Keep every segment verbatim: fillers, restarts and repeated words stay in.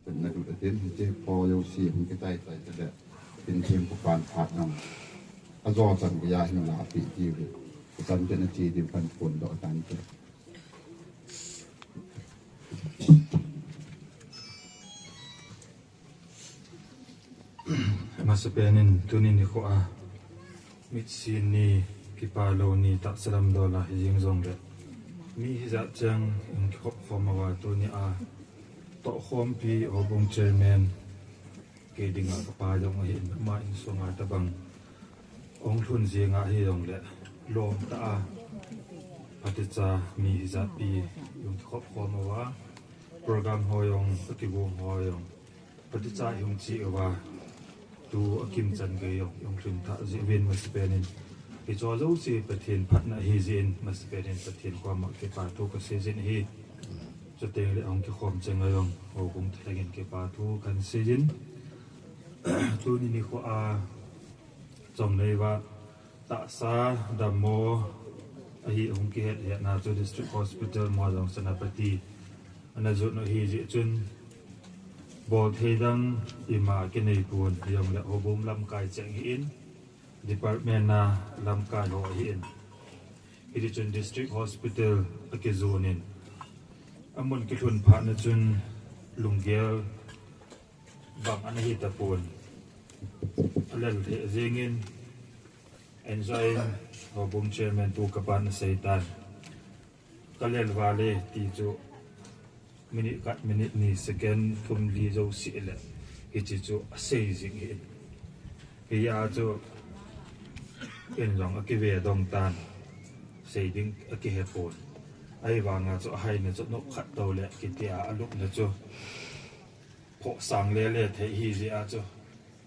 Na lut atin, hiche pho jouse hung kitai tai tale, tin thempupan phat nang ajo chan geiya hin la ape diu hi, chan tin ache diu kan phondoh tante. Masapen in tuni nikho a mitsi ni, kipah lou ni, tahsa lamdol a hijeng jongle, mi hijat cheng in kikhop khom uva tuni a tohkhompi houbung chairman kei dinga kapa jong ahin, ama insunga tobang hung lhun jeng ahi jongle, lom tah a phatecha mi hijat pi hung kikhop khom uva, program ho jong, akigong ho jong phatecha hung che uva, tu akim chan gei jong hung lhun tha jeh uvin masapen in, hiche jouse Pathen phatna ahi jeh in masapen in Pathen koma kipathu kasei jin ahi. Chuteng le hung kikhom cheng a jong houbung thalheng in kipathu kan sei jin. Tuni nikho a Chongneiva tahsa dammo ahi hung kihet hetna chu District Hospital Mualong Senapati ana jot u ahi jeh chun, bolthei dang ima kinei pon, hijongle houbung lamkai cheng ahin, department a lamkai ho ahin, hiti chun District Hospital akijon in, amun kilhun phat na chun lunggel bang ana hi tapon, alel lheh jengin, enjoy in, houbung chairman pu kapan asei tan, kalel vale ti chu minute khat, minute ni, second thum li jouse le hiche chu asei jing ahin. Hia chu in jong akive dong tan, sei ding akihe pon. Ahivanga chu ahaina chu nop khat toule kitia alupna chu phohsang lele thei ahi jeh a chu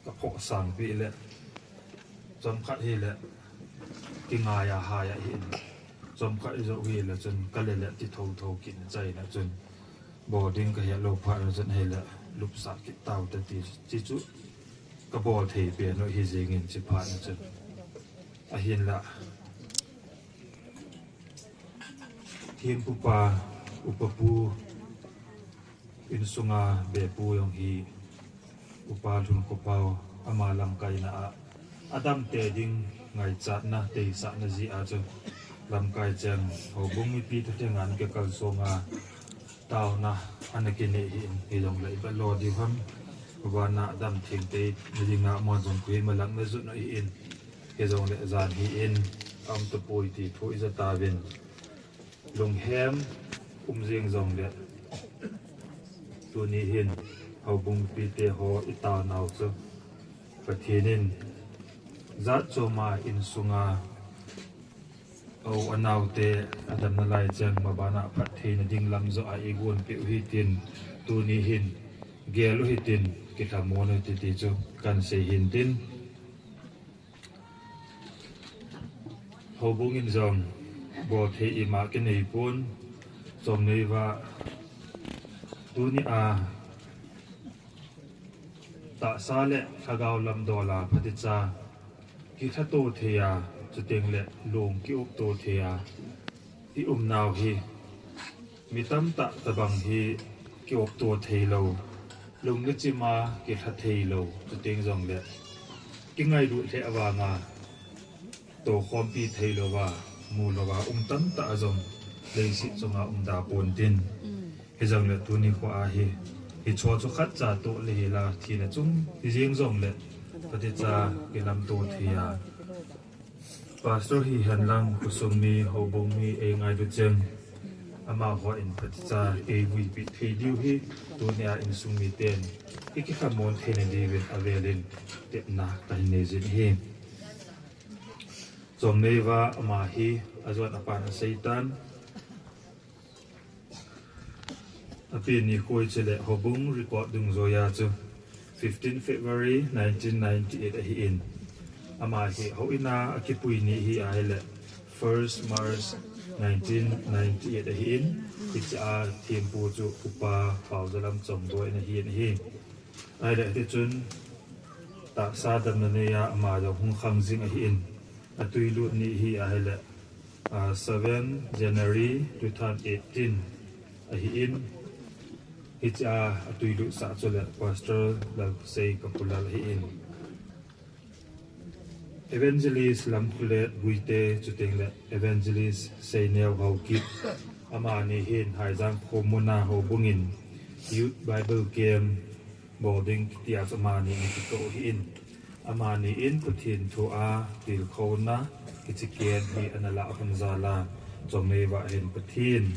kaphohsang peh le, chomkhat hile kingai a hai ahin, chomkhat ijou hile chun kalele ti thotho kit na, achaina chun bol ding kahet lou phat na chun hile lupsah kit taute ti, ti chu kabol thei pen u ahi jengin, hiche phat na chun ahinla thempupa, upapu, insunga bepu jong hi Upa Lhunkhopa, ama lamkaina a adamte ding ngaichatna, deisahna jeh a chu lamkai cheng houbung mipi thalheng a ana kikalsong a, taona ana kinei ahin, hijongle ipi lo diu ham, vana damthengte nadinga Mualong Kohima lang najot u ahin, hijongle jan hi in aum tapoi ti thu ija tauvin, lunghem um jeng jongle, tuni hin houbung mipite ho itaonau chu Pathen in jat choma insunga a u anaote adamna lai cheng mabana phattheina ding lam joh a eigonpeh u hitin, tuni hin gel u hitin, kilhamon u hite ti chu kan sei hintin. Houbung in jong bolthei ima kinei pon, Chongneiva tunia tahsa le lhagao lamdol a phatecha kilhato thei a, chuteng le long kiopto thei a iumnau hi, mi tamtah tobang hi kiopto theilou, lungna chima kilha theilou, chuteng jongle kingailut lheh vanga tohkhompi theilouva, mulouva um tamtah jong leiset chunga umda pontin. Hijongle tuni khoa hi, hicheho chu khatcha toh le hila thina chung hijeng jongle phatecha kilamto thei a, pastor hihenlang khosung mi, houbung mi eingailu cheng, amahon phatecha eivuipeh thei diu hi, tunia insung miten ikilhamon theina diuvin avelin tepna kahin nei jin ahi. Chongneiva ama hi ajon apan aseitan, apen nikho chule houbung record dungjuiya chu fifteen February nineteen ninety-eight ahin, ama hi houin a akipui ni hi ahile first March nineteen ninety-eight ahin, hichea thempu chu Upa Paojalam Chongboi ana hin ahi. Ahile tichun tahsa damna neiya ama jong hung khang jing ahin, atwilut ni hi ahile seven January two thousand eighteen ahin, Hichea atuilut sah chu le Pastor Lalsei Kapulal hi in. Evangelist Lamkhulet Guite chuteng le Evangelist Seineo Haokip, amani hin Haijang Khomuna Houbung in Youth Bible Camp boarding kitia chu amani ni kito hi in. Amani in Pathen thu a tilkhouna kichiken hi ana la hun jal a, Chongneiva hin Pathen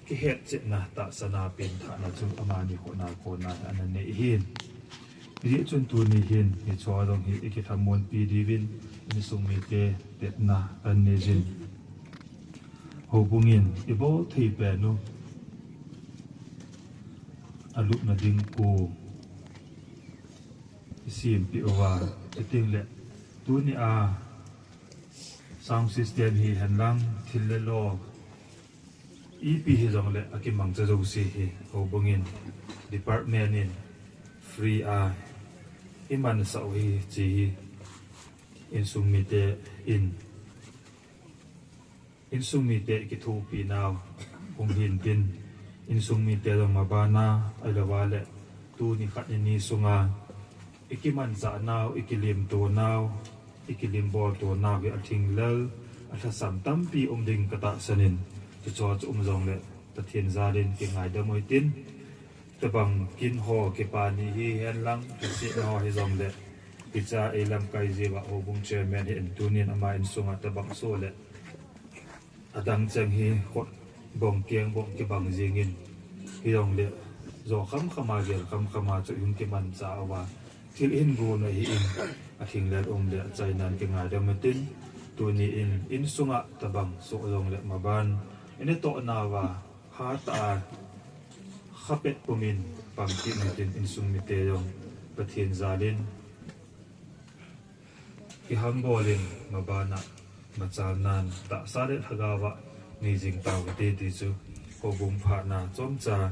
kihetchetna tahsana penthahna chu amani khut a kona ana nei hi. Hijeh chun tuni hin hiche jong hi ikithamunpi diuvin insung mite tepna kan nei jin. Houbung in ibol thei pen u alupna ding kong isempeh uva, chuteng le tuni a sound system hihen lang thil le lo ipi hijongle akimangcha jouse hi houbung in, department in free a imansah u hi, hiche hi insung mite in, insung mite kithopi nau hung hintin, insung mite jong mabana ahilouva le tuni khat ni ni sunga ikimanchah nau, ikilimto nau, ikilimbolto nau hi athinglel, alhasam tampi um ding katahsan in, chuche chu um jongle Pathen jal in kingaidam u hitin, tobang kin ho kipa ni hihen lang, lhasetna ho hijongle, hichea eilamkai jeh uva houbung chairman hi in tunin ama insunga tobang soh le adang cheng hi khut bong keng bong kibang jingin, hijongle jo khamkhama gel khamkhama chu hung kimanchah uva, thil hin gon u hi in, athinglel um le achainan kingaidam u hitin, tuni in insunga tobang soh jongle maban inatoh nauva hatah a khapet pumin pang kit u hitin, insung mite jong Pathen jal in kihambol in mabana machalnan tahsa le lhagaova nei jing tau hite ti chu houbung phatna chomcha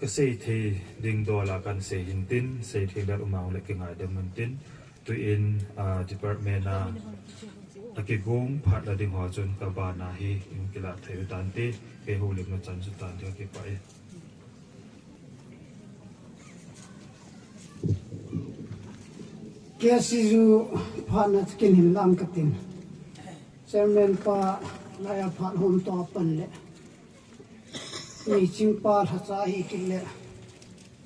kasei thei ding dola kan sei hintin, seithei le um jongle kingaidam u hitin, tuin, ah, department a akigong phat la ding ho chun kabana hi hung kilah thei u tante, kei houlimna chan chu tante, kakipah e. K C U phatna chu kin hin lang katin. Chairman pa laiya phat hom to pan le, Neiching pa lhacha ahi kit le,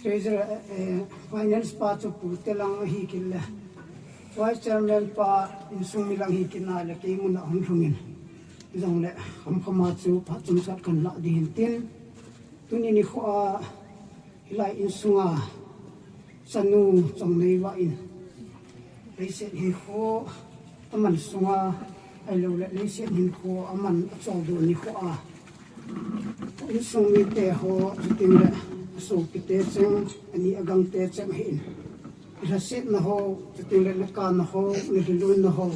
Treasurer, eh, Finance pa chu Pu Telang ahi kit le, Vice Chairman pa insung mi lang hi kit na le, kei muna hung lhungin, hijongle khamkhama chu phat chomcha kan lah ding hintin, tuni nikho a hilai insunga chanu Chongneiva in leiset hinkho aman sunga, ahilouleh leiset hinkho aman acholdo nikho a, insung mite ho, chuteng le asopite cheng, ani agangte cheng hi in, ilhasetna ho, chuteng le nakana ho, nalhilunna ho,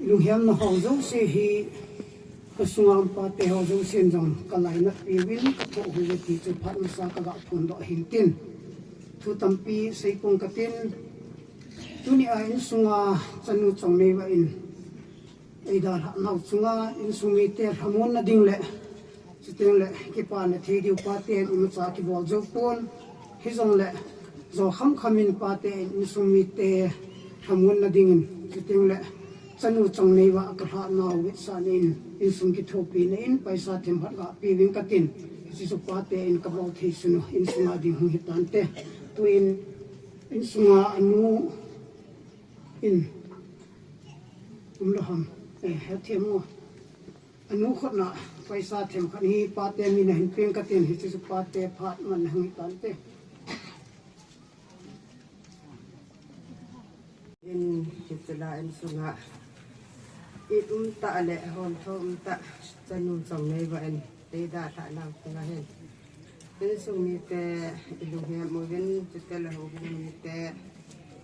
ilunghelna ho jouse hi, kasunga um pate ho jousen jong kalainatpiuvin, kathoh uve ti chu phat masa kaga phondoh hintin, thu tampi seipong katin, tunia insunga chanu Chongneiva in eidalhah nau chunga insung mite lhamonna ding le, chuteng le kipana thei diu paten imacha kibol jou pon, hijongle jo khamkham in paten insung mite lhamonna dingin, chuteng le chanu Chongneiva kalhah nau vetsahna in, insung kithopina in paisa themkhat lapeuvin katin, hiche chu paten kabol thei sunu insunga ding hung hitante, tuin insunga anu in, umlou ham, eh, hethem o. Anu khutna paisa themkhat hi pate min ahin peng katin, hiche chu pate phat man hung hitante. In hiche la insunga it umtah le hontho umtah chanu Chongneiva in eidalhah nau chunga hin, insung mite ilunghem uvin, chuteng le houbung mite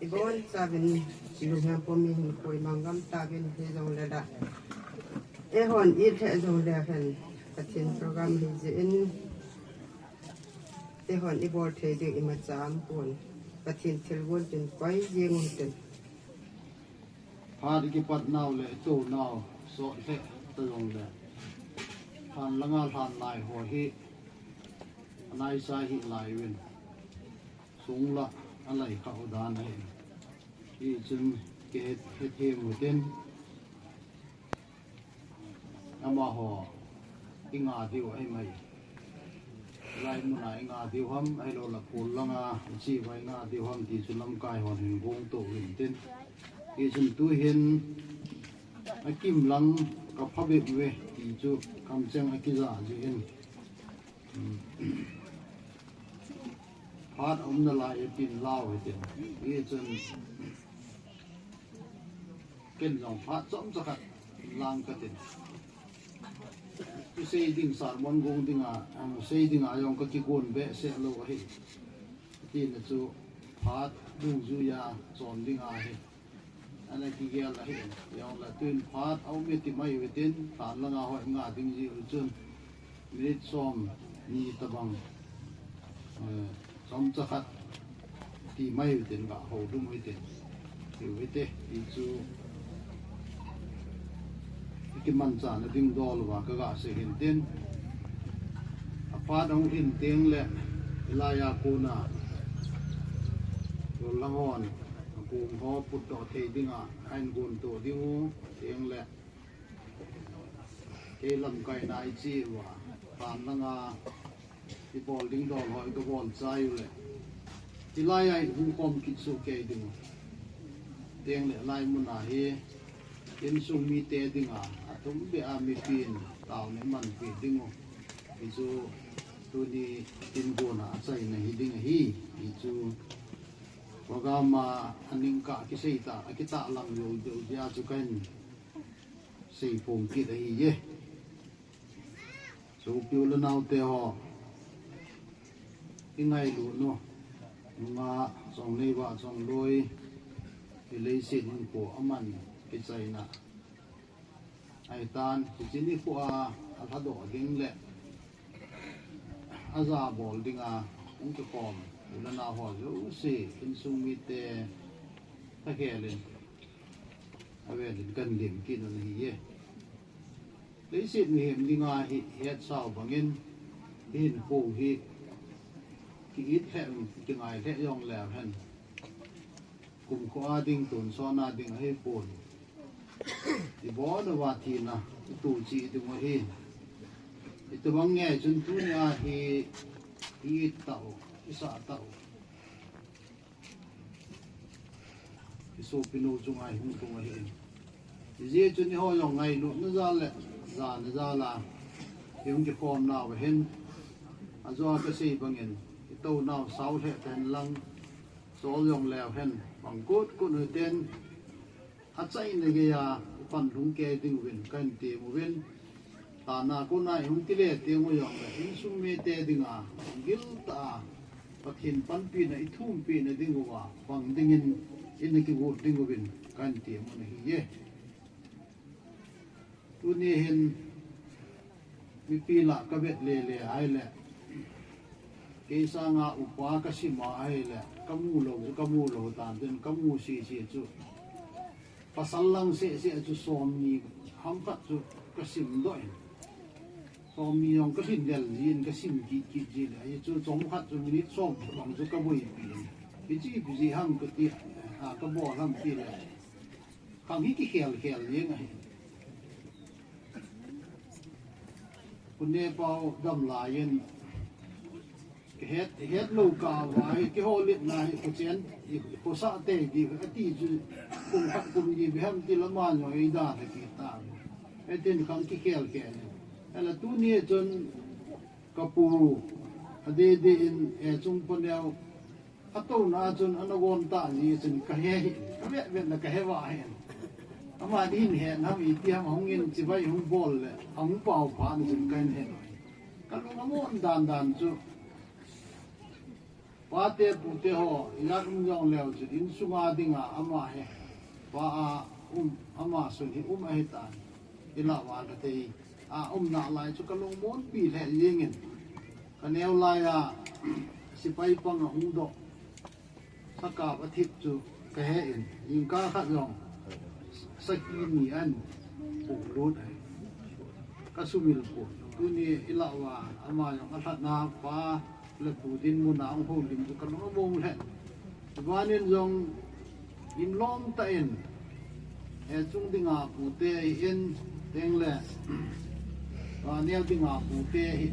ibonchauvin ilunghem pum in hinkho imang gam tauvin, hijongle la eihon it lheh jongle hen, Pathen program hijeh in eihon ibol thei ding imacha aumpon, Pathen thilgon tin koi jeng u hitin. Phat ikipat nau le ito nau sot lheh ta jongle, lhan langa lhan nai ho hi Anaisa hi lai uvin. Sungla alai kha u dan ahi. Hichun kihet, het hi mutin. Amaho inga diu ahi mai. Lai muna inga diu ham, ahilou le kul langa, ichi vai nga diu ham ti chu lamkai hon hin gong to uvin tin. Hichun tuhin akim lang ka phabep uve ti chu kamcheng akija jin. Phat aumna lai a pin lau hitin. Hichun ken jong phat chomcha khat lang katin. Kisei ding sermon gong dinga, um, sei dinga jong kakigon behseh lou ahi. Tina chu phat dungjuia chon dinga ahi. Ana kigel ahi, jongle tuin phat aum e ti mai utin, tan langa hoi nga ding jiu chun, minute som ni tabang, eh, chomcha khat ti mai utin, ga hou dum utin, ti uvite, ti chu, ikimanchahna ding dol uva kaga sei hin tin, aphat ahung hin teng le, hilai a kona, lolhang hon, Akong ho putdoh thei dinga, ahin gon to ding u, teng le. Kei lamkaina ichi uva, tan langa, ibol ding dol ho, ikabol chai u le. Hilai a ihung khom kit soh kei ding u. Teng le lai muna hi, insung mite dinga, atum beh a mipin, taona imanpi ding u. Hichu, tuni, tin gona achaina hi ding ahi, hichu. Program a aning kah kisei ta, akitahlang jou jou jeh a chu kahin sei phong kit ahi e. Sopi u le naote ho, ingailut u, nungah chongnei vah chongloi, hileiset hinkho aman kichaina. Ahitan, hiche nikho a, alhadoh ding le, aja bol dinga, hung kikhom, u le nao ho jouse, insung mite, thakhel in, avel in kahin lem kit u ahi e. Leiset mihem dinga hi, hetsau bangin, hinkho hi, ki-it lheh, kingai lheh jong leu hen. Kumkho a ding, tonsot a ding ahipon. Ibon uva thina, itu cheh ding u ahi. Itobang nge chun tunia hi, i-it tau, isah tau. Isopinu chunga ihung tung ahi. Hijeh chun eiho jong ngailutna jal le, jana jal a, ihung kikhomnau ahin. Ajoa kasei bangin, itounau sao lheh tahen lang, chol jong leu hen, bang kut kut u hiten, achaina geiya, ipan lhung kei ding uvin, kahin tem uvin, tana kona ihung kile teng u jongle, insung mite dinga, giltah a, Pathen panpina, ithumpina ding uva, bang dingin, ina kigot ding uvin, kahin tem u ahi e. Tuni hin, mipi lah kavet lele ahile, kei sanga upa kasim a ahile, kamu lou chu kamu lou tan tin, kamu sese chu. Pasal lang sese chu somni ham khat chu kasim doh in. Somni jong kalhin lel jin kasim kit kit ji le, hichu chomkhat chu minute som bang chu kaboipi in. Hiche ipi jeh ham kati, a, kabol ham tile. Khang hi kikhel khel jeng ahi. Pu Nepao dam laiyin, kihet, hetlou kah uva hi, kiholitna hi, khochen, khosah tei di, ati chu, kum khat kum ni beh ham tile ama jong eidalha kit tan. Hitin khang kikhel khel. Ahile tuni chun, kapu, adeh deh in, e chung paneo, atouna chun ana gon tah jeh chun kahe hi, kavet vet le kahe va hi. Ama din he nam iti ham hung in chibai hung bol le, ahung pao phat chun kahin he. Kalung amon dan dan chu. Pate pute ho, ijat um jong leu chun insunga dinga ama he. Pa a um, ama sun hi um ahitan. Ilah uva kathei. A umna lai chu kalung monpi lheh jengin. Kaneo laiya, sepai pang ahung doh. Sakap athip chu kahe in. Jingkah khat jong. Sakhi ni ahin puklut ahi. Kasumil pon. Tuni ilah uva, ama jong alhatna pa. Le pu dinmun a hung houlim chu ka lung a mong le. Chubanin jong in lom ta in, he chung dinga pute hi in, teng le, a neo dinga pute hi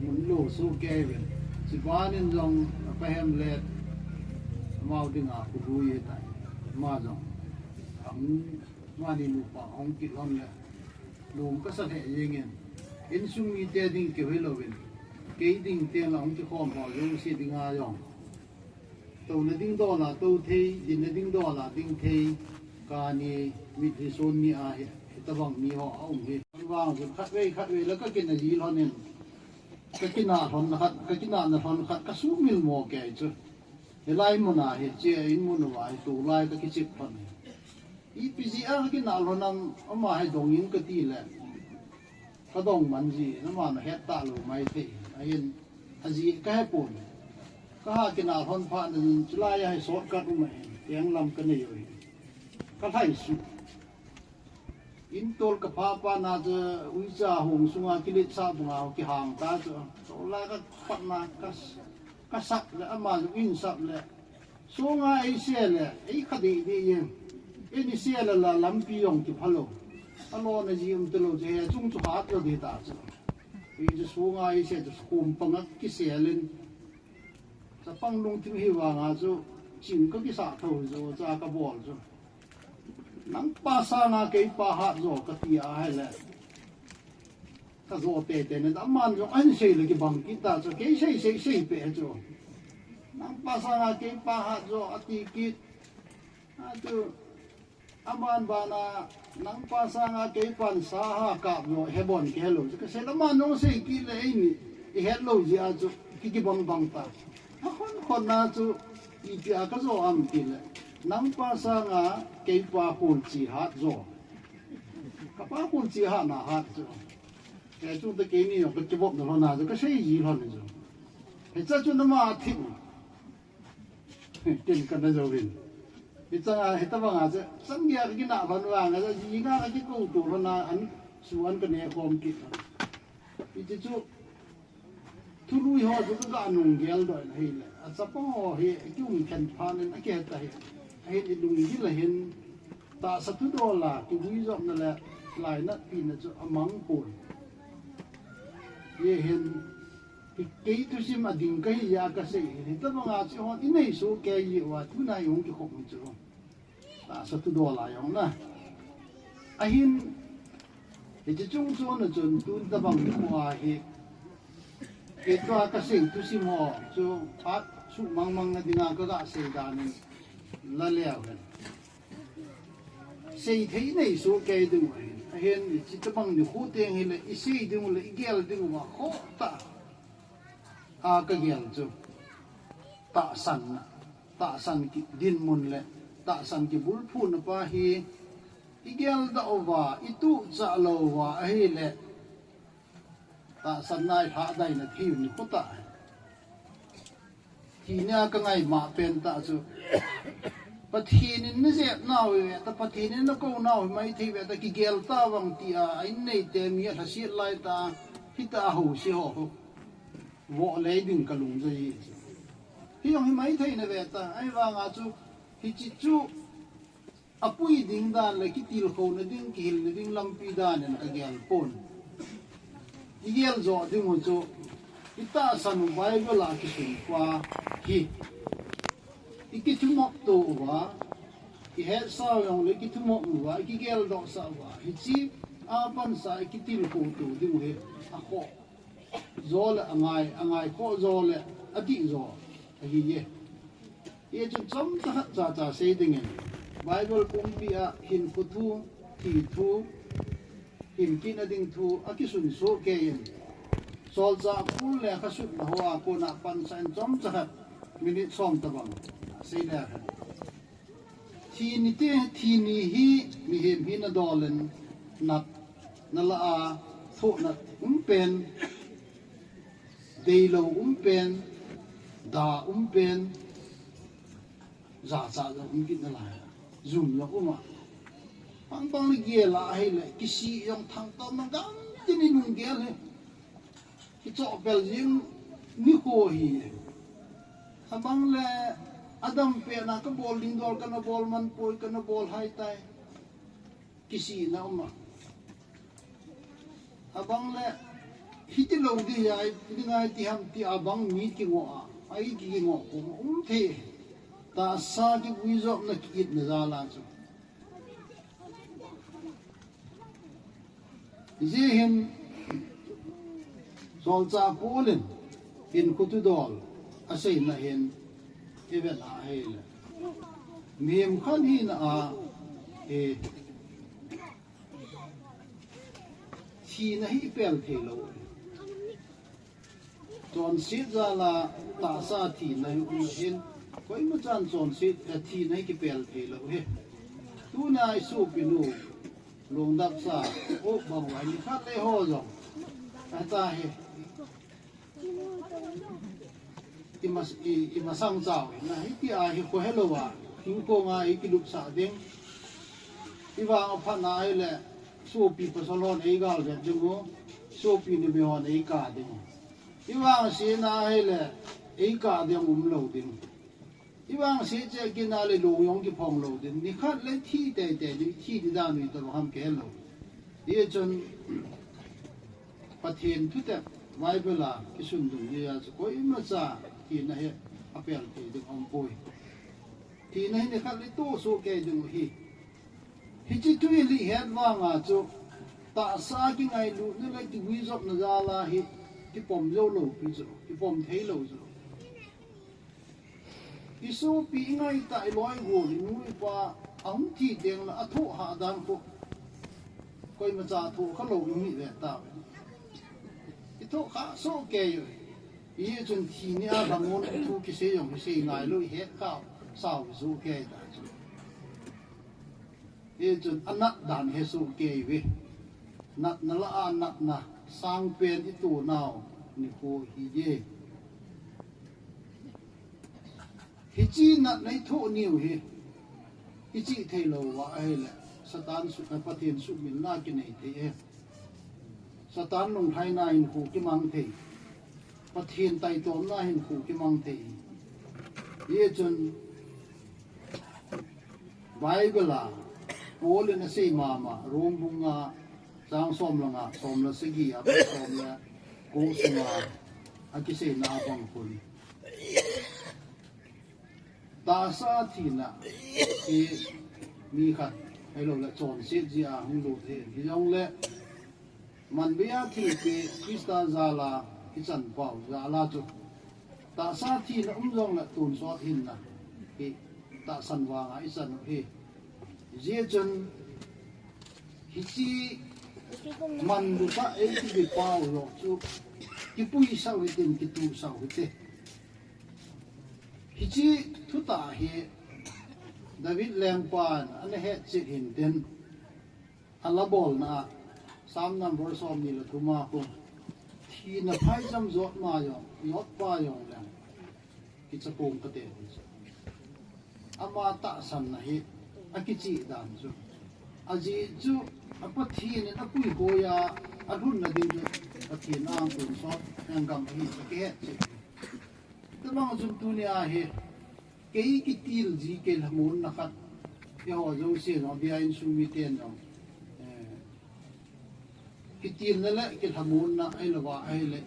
mun lo su ke ven. Chubanin jong a pa hem le, amau dinga pu hu ye ta. Ma jong. Ang, ma ni nu pa hung ki lom le. Lung ka sa lheh jeng in, insung mite ding keu hi loin, kei ding teng la hung kikhom ho jouse dinga jong. Touna ding dol a tou thei, dinna ding dol a ding thei, kani mitlhi son ni a hi, hitobang mi ho a um hi. Vang chu khatvei, khatvei la ka kina ji lhon in, ka kina lhon khat, ka kina na lhon khat, ka sumil mo kei chu. Hilai mun a hi, chia in mun uva hi, tulai ka kichip lhon hi. Ipi jeh a ka kina lhon am, ama hi dong in ka ti le. Ka dong man ji, nama na het ta lou mai thei. Ahin, a ji ka he pon. Ka ha kina lhon phat na jin, chulai a hi shortcut um ahin, teng lam ka nei u hi. Ka lhai su. In tol ka pha pa na chu, uicha hung sunga kilet sa bunga kihang ta chu. Tola ka pat na ka s-, ka sap le, ama jong in sap le. Sunga ei se le, ei kha dei dei yen. Ei ni se le la lampi jong kipha lou. A lo na ji um te lou che, chung chu hat lou dei ta chu. Ei chu sunga ei se chu kum panga kise len. Chapang lungthim hi vanga chu, ching ka kisa tho chu, cha ka bol chu. Nang pa sanga kei pa hat jo ka ti a hai le. Ka jo te te ne, aman jo an sei le kibang kit ta chu, kei sei, sei, sei pe chu. Nang pa sanga kei pa hat jo a ti kit. A chu, aman bana, nang pa sanga kei pan sa ha kap jo, he bon ke lo. Ka sei la man nong sei kit le ei ni, i het lo ji a chu, ki kibang bang ta. A khon khon na chu, ipi a ka jo am ti le. Nang pa sanga kei pa khun chi hat jo. Ka pa khun chi hat na hat chu. Kei chu te kei ni jong ka kibop na lhon na chu, ka sei ji lhon ni chu. Hicha chu nama thim. Ken ka na jo vin. Hicha nga, hitabang a chu, sang ya ka kina lhon vang a, ji nga ka kikou to lhon na an, su an ka ne khom kit. Iti chu, thului ho chu ka ga nung gel doi na hi le. A chapang ho hi, ki um khen phan in a ke ta hi. A hin i lung hi la hin, tahsa thudol a, kivui jop na le, lainat pi na chu a mang pon. Ye hin, hi kei thusim a ding ka hi a ka sei hin, hitabang a chu hon i nei so kei ji uva, tu na i hung kikhop hi chu. Tahsa thudol a jong na. Ahin, hiche chung chon a chun tun tabang ni khu a hi. Kei tua ka sei thusim ho chu phat su mang mang na dinga ka ga sei dan in la leo hen. Sei thei nei su kei ding u ahin. Ahin, hiche tabang ni khu teng hi le, i sei ding u le, i gel ding u a kho ta. A ka gel chu. Tahsan na. Tahsan ki dinmun le, tahsan kibulphuna pa hi, i geldoh uva, i tuhchah lou uva, ahile, tahsan na i lhahdaina thei u ni khu ta. Thina ka ngai ma pen ta chu. Pathen in na jep nau hi ve ta, Pathen in na kou nau hi mai thei ve ta, kigel ta vang ti a, a in nei te mi a lhaset lai ta, hita a ho si ho ho. Vo lei ding ka lung jai hi chu. Hi jong hi mai thei na ve ta, ahivang a chu, hiche chu, a pui ding dan le kitilkhouna ding, kihilna ding lampi dan in ka gel pon. I gel jo ding u chu, i tahsan u Bible a kisun pa hi. I kithumop to uva, i hetsau jong le kithumop uva, i kigeldoh sah uva, hiche a pansa i kitilkhou to ding u hi, a khoh. Jo le a ngai, a ngai khoh jo le a dih jo ahi e. Hiche chun chomcha khat cha cha sei ding in. Bible pumpi a hinkho thu, thi thu, hinkit na ding thu, a kisun soh kei in. Solchah Paul le kha sutna ho a kona pansa in chomcha khat minute som tabang sei le khat. Thi ni te, thi ni hi, mihem hi na dol in, nat, na la a, thoh nat um pen, deilou um pen, da um pen, jachat jong um kit na lai. Jum jong um a. Pang pang le gel a ahile, kisih jong thangtom na gam tin i lung gel hi. Kichoh pel jing, Nikho hi. Abang le, adam pena kabol ding dol kana bol man poi, kana bol hai tai. Kisihna um a. Abang le, hiti lou ding ahi, ding ahi ti ham ti abang mi kingoh a. Ahi kingoh pum um thei. Tahsa kiguijopna ki-itna jal a chu. Hijeh hin, solchah Paul in, hinkho thudol, aseina hin, ivet a ahile. Mihem khat hina a, eh, thina hi pel thei lou. Chonset jal a tahsa thina hi um ahin, koimachan chonset, eh, thina hi kipel thei lou hi. Tuna i sopinu, Lungdapsa, o bang uva, nikhat le ho jong. Ata hi. I mas-, i, i masang chau, na hiti a hi kho helou a, hinkho nga i kilupsah ding. I vang a phat na ahile, sopi pasal hon ei galvet ding u, sopi numei hon ei kap ding u. I vangse na ahile, ei kap ding um lou ding. I vangse cheh kit na le lung jong kiphong lou ding. Nikhat le thi teitei ding, thi ding dan u tabang ham kihe lou. Hichun Pathen thutep Bible a kisun dung jeh a chu koimacha thina hi apel thei ding um poi. Thina hi nikhat le toh soh kei ding u hi. Hiche thu i lih het vang a chu, tahsa kingailutna le kiguijopna jal a hi, kipom jou lou pi chu, kipom thei lou chu. I sopi i ngaitah i loi gol i nu i pa, ahung thi teng le athoh hah dan khu, koimacha thoh kha lou i hi ve tauve. I thoh kha soh kei u. Hichun thi ni a lhamon thu kisei jong kisei ngai lou i het kha sao soh kei ta chu. Hichun anat dan hi soh kei uve. Natna lah a natna, sangpen i tonau nikho hi e. Hiche natna i thoh niu hi, i chih thei lou uva ahile, Satan su-, eh, Pathen sumilna kinei thei e. Satan lunglhaina hinkho kimang thei. Pathen taitomna hinkho kimang thei. Hichun Bible a Paul in asei mama, Rom bung nga, chang som le nga, som le sagi a, som le ko sunga akiseina a bang khun. Tahsa thina hi mi khat, ahilou le chonset jeh a hung lut hi, hijongle, manbeiya thilpeh Christa jal a ichan pau jal a chu, tahsa thina um jongle tonsot hinna hi tahsan vang a ichan u hi. Hijeh chun hiche manlu tah eiti bei pau jong chu kipuisah u hitin, kituhsah u hite. Hiche thutah hi David lengpan ana hetchet hintin, alabolna a, Psalm number somni le thum a khu, thina phaicham jot ma jong, jot pa jong leng, kichapong kate ti chu. Ama tahsanna hi akicheh dan chu, ajeh chu, a Pathen in apuihoiya alhunna ding chu, Pathen a tonsot, henggam ahi chu kihetchet. Tabang chun tunia hi, kei kitil ji, kei lhamonna khat, eiho jouse jong, abia insung miten jong, eh, kitilna le kilhamonna ahilouva ahile,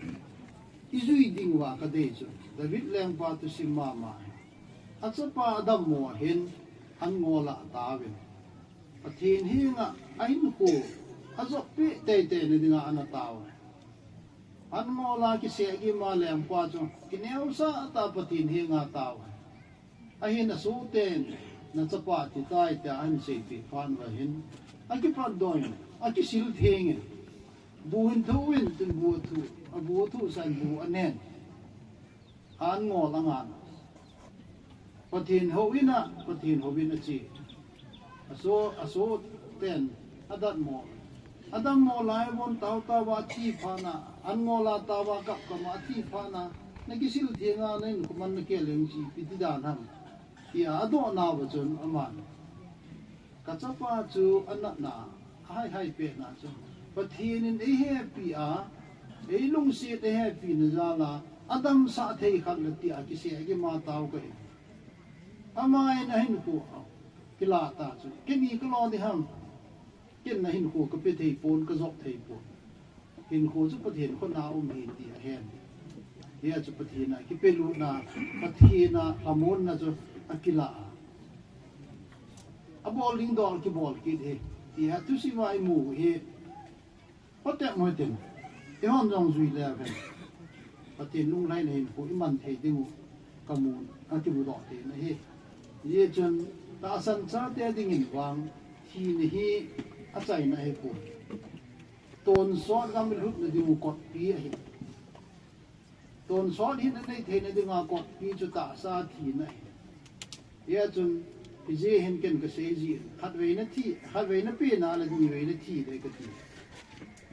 ijui dinguva kadei chu, David lengpa thusim mama hi, achapa adammo hin, an ngol a ataovin, Pathen henga ahinkho ajop peh teitei na dinga ana tao. An ngol a kiseh gim a lengpa chu kineosah tah a Pathen henga atao. Ahin asohten, nachapa thitai tia ahin seipeh phat uva hin, akipatdoh in, akisil theng in, bu hin thouvin tin bu athu, abu athuhsah in bu anen. An ngol angan. Pathen houin a, Pathen houin ache. Aso, asohten, adatmo. Adammo lai von taotao a athi phat na, an ngol a tao a kapkap a athi phat na, nakisil theng a nahinkho man nakel leng chu ipi ti dan ham, tia adohnauva chun aman, kachapa chu anatna, ahaihai petna chu, Pathen in eihepi a, eilungset eihepina jal a, Adam sah thei khat le tia kisei a kima tao kahi. Ama in ahinkho kilah ta chu, kei ni kalo ding ham. Ken ahinkho kape thei pon, kajop thei pon. Hinkho chu Pathen khut a um ahi ti ahen. Hia chu Pathen a kipelutna, Pathen a lhamonna chu akilah a. Abol ding dol kibol kit ahi. Tia thusim a imu hi. Patep mo tin. Eihon jong jui le ven. Pathen lunglhaina hinkho iman thei ding u kamu, akimudoh thei na ahi. Hijeh chun tahsan chate dingin vang thina hi achaina ahipoi. Tonsot gam ilhutna ding u kotpi ahi. Tonsot hinna nei theina dinga kotpi chu tahsa thina ahi. Hia chun, hijeh hin ken kasei jin, khatveina thi, khatveina pen a le niveina thi le kati.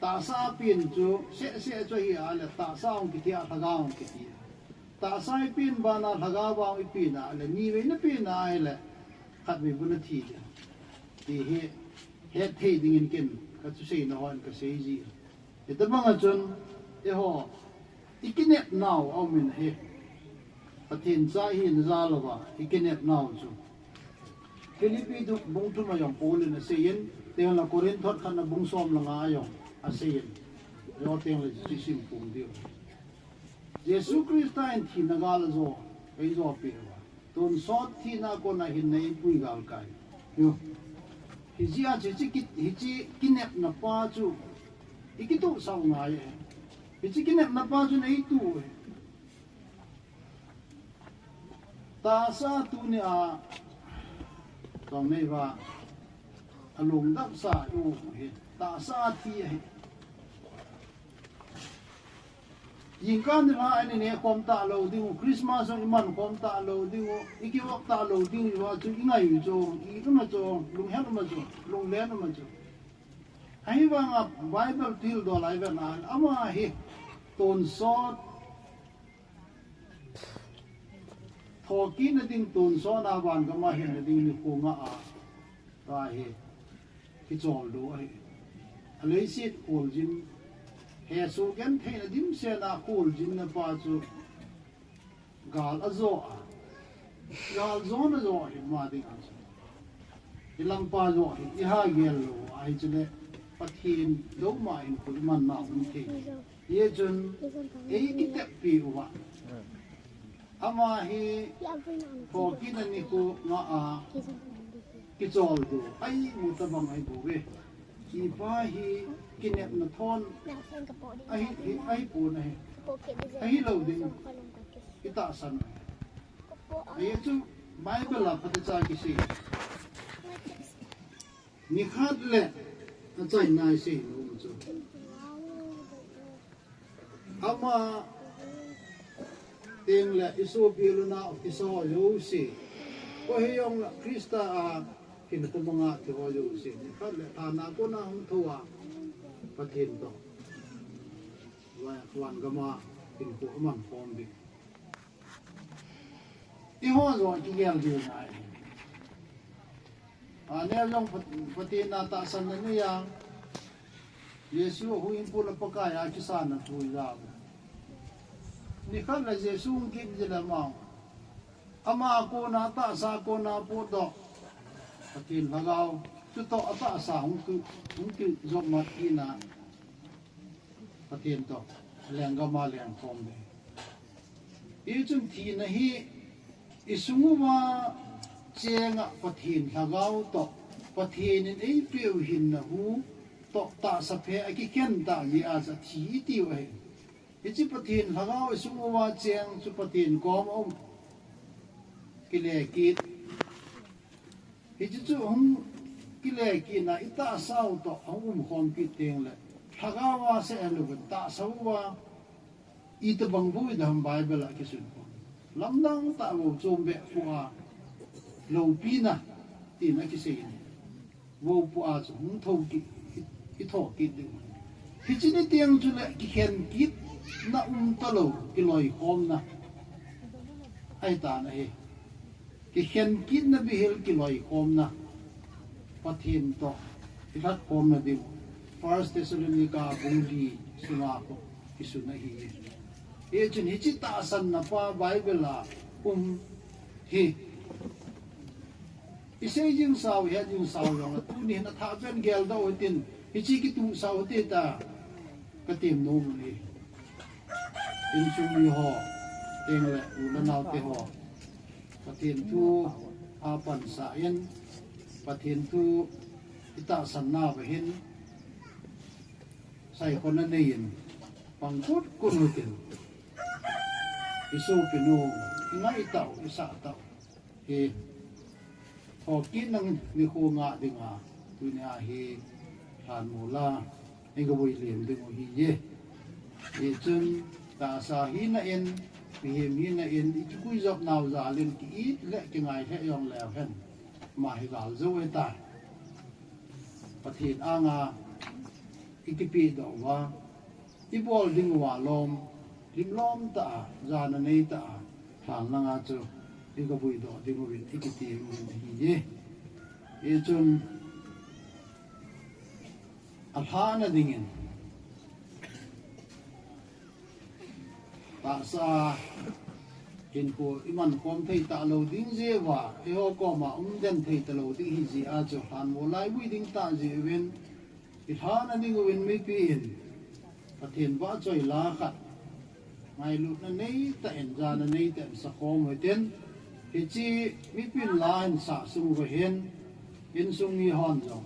Tahsa pen chu sehseh chu ahi a le, tahsa hung kithi a, lhagao hung kithi. Tahsa ipen bana lhagao vang ipen a le, niveina pen a ahile, khatvei buna thi le. Ti hi, hetthei dingin ken kathuseina hon kasei jin. Hitobang a chun, eiho, ikinepnau aumin ahi. Pathen cha ihina jal uva, ikinepnau chu. Philippi tu bung thum a jong Paul in aseiyin, tengle Corinth thot khatna bung som le nga a jong aseiyin. Eiho tengle chu isim pum diu. Jesu Christa in thina gal ajo, eijo peh uva. Tonsot thina kona hinna eipui galkai. Yo. Hijeh a hiche ki, hiche kinepna pa chu ikituhsah u ngai e. Hiche kinepna pa chu neituh e. Tahsa tunia tong nei uva alungdamsa u hi tahsa thi ahi. Jingkah nilhah a ineh khom talou ding u, Christmas jong iman khom talou ding u, ikivop talou ding u, chu ingai u chu, i-um a chu, lunghel um a chu, lunglen um a chu. Ahivanga Bible thildoh lai vet na, ama hi tonsot, thokitna ding tonsot a vangam a hinna ding nikho nga a, ta hi. Kicholdo ahi. Aleiset kholjin, hesoh gentheina dimset a kholjinna pa chu gal ajo a. Gal jona jo ahi ama dinga chu. Ilampa jo ahi, iha gel lou ahi chule Pathen douma in kul manna um thei. Hijeh chun eikiteppi uva. Ama hi thokitna nikho nga a kicholdo ahimu tabang ahibouve. Hipa hi kinepna thon ahi, hi, ahipon ahi. Ahilou ding itahsan. Hijeh chun Bible a phatecha kisei. Nikhat le achaina isei nom chu. Ama tengle isopi le inao kisa ho jouse. Koi hijongle Christa a hinkho manga thi ho jouse. Nikhat le thina kona hung thou a Pathen toh vangam a hinkho aman khom ding. Eiho jong kigel diu ngai. Aneo jong Pat-, Pathen a tahsanna neiya. Jesu huhhingpu le Pakai a kisanna thu ijao. Nikhat le Jesu hung kit jeh le ama. Ama kona tahsa kona potdoh. Pathen lhagao. Chutoh atahsa hung tu, hung kijop mat kit na. Pathen toh lenggam a lengkhom le. Hichun thina hi isung uva cheng a Pathen lhagao toh, Pathen in eipeu hinna hu toh tahsa phe a kikhen tah jeh a chu thi itiu ahi. Hiche Pathen lhagao isung uva cheng chu Pathen kom a um. Kile kit. Hiche chu hung kile kit na, itahsa u toh hung umkhom kit teng le, lhagao a seh louvin tahsa uva itobang bou idam Bible a kisun pon. Lamdang tah vou chom beh pu a loupina tin akisei in. Vou pu a chu hung thou kit, i, itho kit ding. Hiche ni teng chule kikhen kit na um talou, kiloikhomna. Ahitan ahi. Kikhen kitna bihil kiloikhomna. Pathen toh ilhatkhomna diu. First Thessalonica bung li sunga khu kisun ahi. Hichun hiche tahsanna pa Bible a um hi. Isei jing sao, ihet jing sao jongle, tuni hin athah pen geldoh utin, hiche kituh sao hite tia katem nom uve. Insung mi ho, tengle u le nao te ho, Pathen thu apansah in, Pathen thu itahsan nauva hin, saikhona neiyin, pang kut kut utin, isopinu, ingai tau, isah tau hi, thokit nang nikho ngah dinga, tunia hi lhanmola igavui lem dingu ahiye. Hichun tahsa hina in, mihem hina in, ikikhuijop nau jal in, ki-it le kingai lheh jongleu hen, ama hi gal jou ahitai. Pathen anga ikipehdoh uva, ibol dinguva lom, limlom tah a, jana neitah a, lhan langa chu igavui doh dinguvin ikiti uvin ahiye. Hichun alhahna dingin, tahsa hinkho iman khom thei talou ding jeh uva, eiho koma umden thei talou ding ahi jeh a chu lhanmola ivui ding tah jeh uvin, ilhahna dinguvin mipi in Pathen vahchoi la khat ngailutna neitah in, jana neitah in sakhom uhitin, hiche mipin la hin sah sung uva hin, insung mihon jong,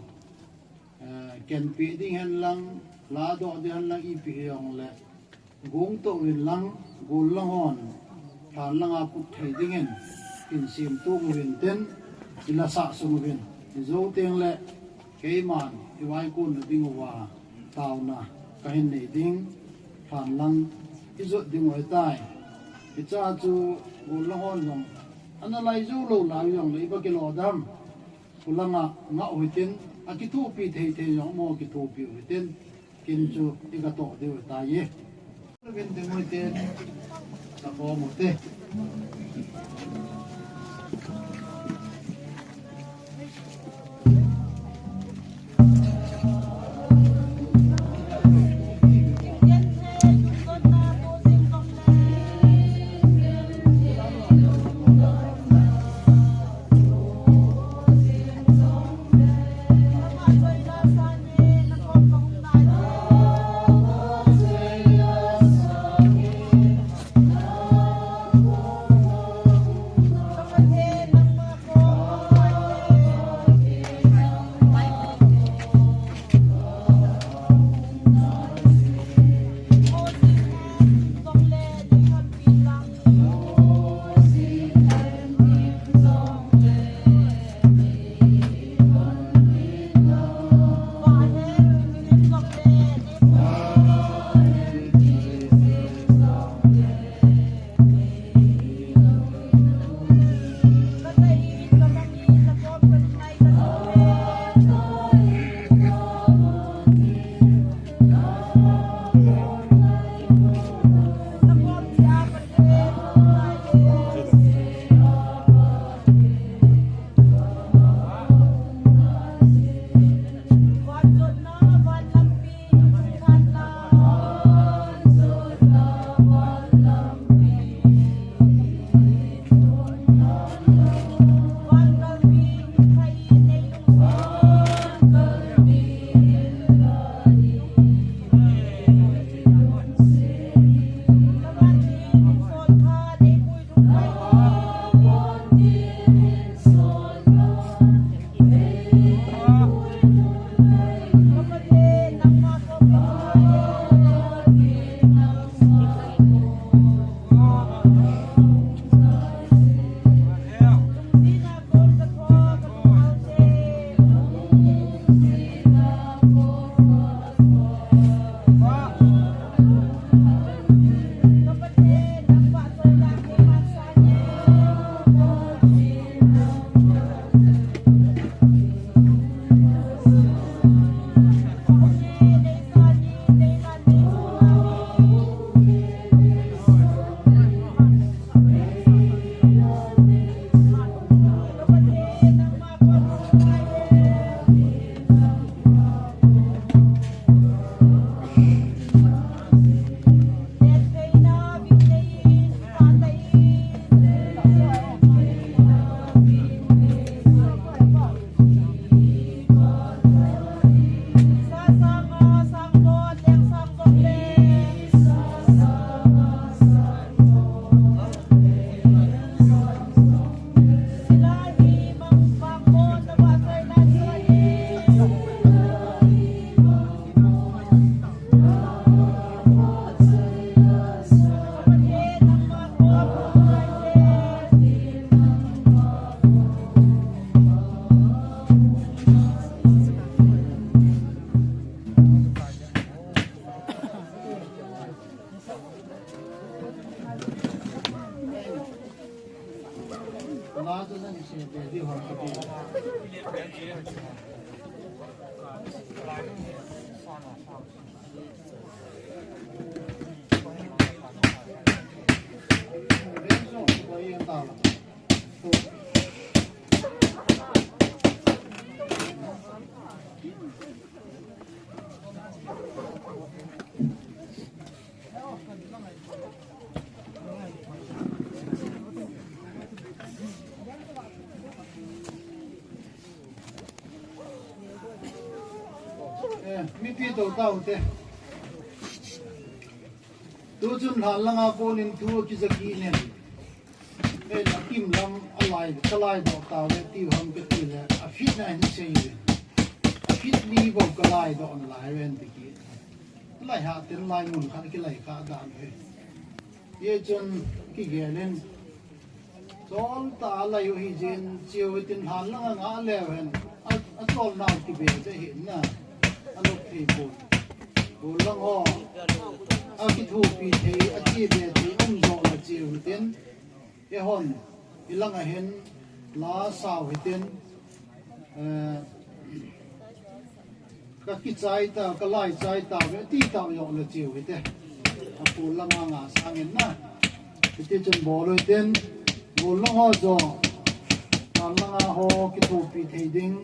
eh, kenpeh ding hen lang, ladoh ding hen lang, ipi hijongle, gongtoh uvin lang, gollang hon lhan langa put thei dingin, hin semtoh uvin tin, ilasah sung uvin, ijou tengle, keiman ivaikonna dinguva taona kahin nei ding, lhan lang ijot dingu ahitai. Hichea chu gollang hon jong ana lai jou lou lai jongle iva kilo dam, khulanga ngah uhitin, akithopi thei thei jong mo kithopi uhitin, kin chu igatoh diu ahitai. Uvin ding uhitin, sakhom ute. Eh, mipi to tau te. Tu chun lhan langa konin thu kijaki nen. Ei, akim lam alai, kalai doh tau le, tiu ham kati le, afit na hin sei le. Afit ni bou kalai doh na lai ven ti ki. Lai ha ten lai mun khat kilai kha dan ve. Ye chun kigelin. Chol ta lai u hi jin chiu tin lhan langa nga le ven. A, a chol nau kibe te hi na. A lok thei pon. Bol lang ho. A kithupi thei, a kibe thei um jo la chiu tin. Eihon, ilang ahin, la sao hitin, eh, ka kichai ta, ka lai chai ta, ve ti ta yo le chiu hite. A pu lama nga sangin na. Hiti chun bol hitin, bol lang ho jo, ta langa ho kithupi thei ding,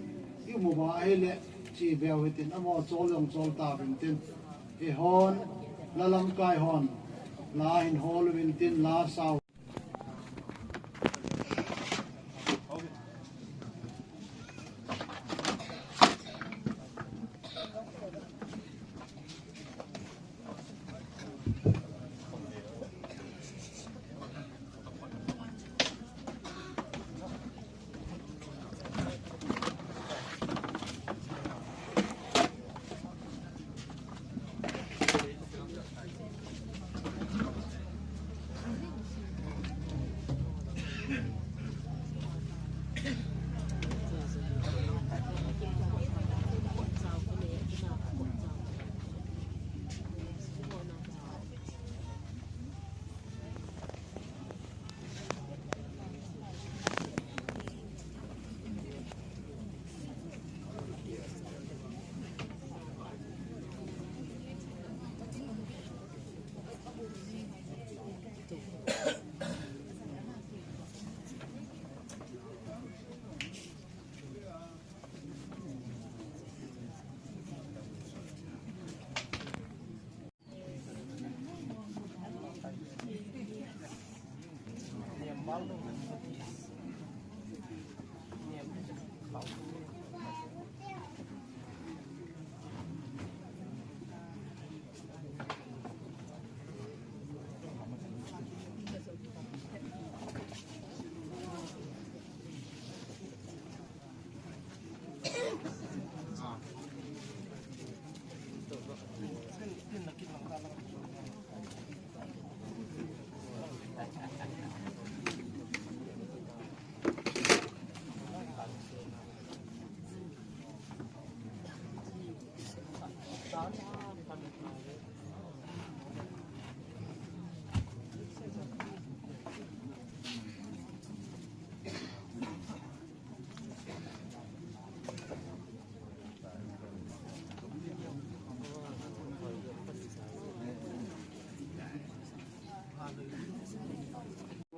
i mu ba ai le, chi beu hitin, amo chol jong chol ta vin tin. Eihon, la lamkai hon, la hin hol vin tin, la sao.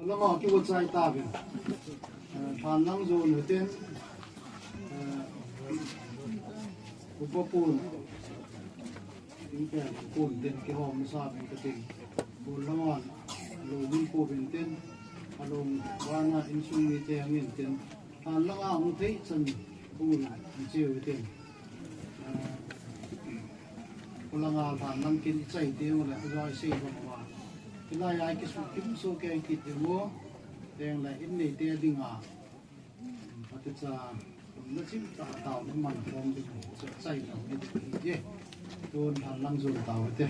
Lama kiwa chai ta ve. Eh, phan lang jo no ten. Eh, upa pun. Tin pen pun ten kihom sa pen ka tin. Bol lama lo mun ko pen ten. Along wana insung ni te angin ten. Phan langa hung thei chan hung in chiu tin. Ah, khulanga phan lang kin chai te u le, a joi sei bang wa. Hilai ai kisu kim su keng kit te u. Teng le in nei te dinga. Pati cha, na chim ta tau ni man khom ding. Chai tau ni ding hi je. Tun phan lang jun tau te.